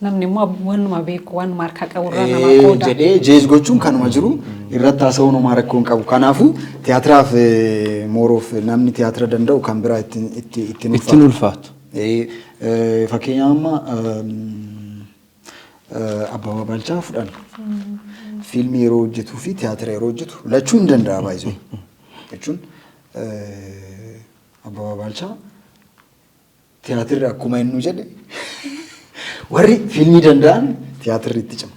[SPEAKER 1] Namni immoo waanuma beeku, waanuma harkaa qaburraa nama qooda.
[SPEAKER 2] Jedhee jees gochuun kanuma jiru irratti haasa'uun homaa rakkoo hin qabu. Kanaafuu tiyaatiraaf mooroof namni tiyaatira danda'u kan biraa ittiin
[SPEAKER 3] Ittiin ulfaatu.
[SPEAKER 2] Fakkeenyaaf amma Abbabaa Balchaa fudhanna. Fiilmii yeroo hojjetuu fi tiyaatira yeroo hojjetu lachuu hin danda'a baay'isee. Jechuun Abbabaa Balchaa tiyaatirri akkuma inni jedhe, warri fiilmii danda'an tiyaatirri itti cima.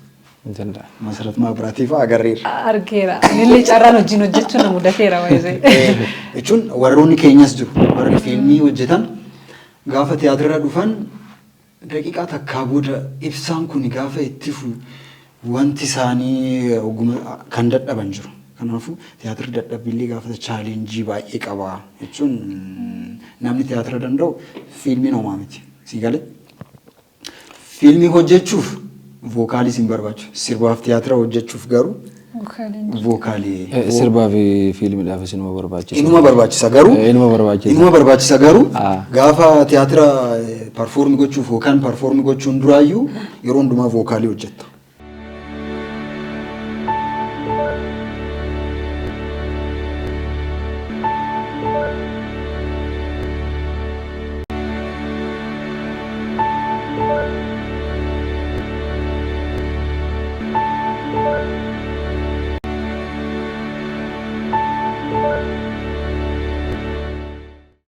[SPEAKER 3] Hin danda'a.
[SPEAKER 2] Masarat Maabiraatii fa'aa agarreerra.
[SPEAKER 1] Argeera. Anillee carraan hojiin hojjechuun na mudateera baay'ee.
[SPEAKER 2] Jechuun warroonni keenyas jiru. Warri fiilmii hojjetan gaafa tiyaatirra dhufan daqiiqaa takkaa booda ibsaan kun gaafa itti fu wanti isaanii oguma kan dadhaban jiru. Kanaafuu tiyaatirri dadhabbiillee gaafa challenge baay'ee qaba. Jechuun namni tiyaatira danda'u fiilmiin homaa miti. Si galee? Fiilmii hojjechuuf vocal hin barbaachisu. Sirbaaf tiyaatira hojjechuuf garuu vocal.
[SPEAKER 3] Sirbaa fi fiilmiidhaafis inuma barbaachisa.
[SPEAKER 2] Inuma barbaachisa garuu
[SPEAKER 3] Inuma barbaachisa.
[SPEAKER 2] Inuma barbaachisa garuu gaafa tiyaatira perform gochuuf yookaan perform gochuun duraayyuu yeroo hundumaa vocal hojjetta.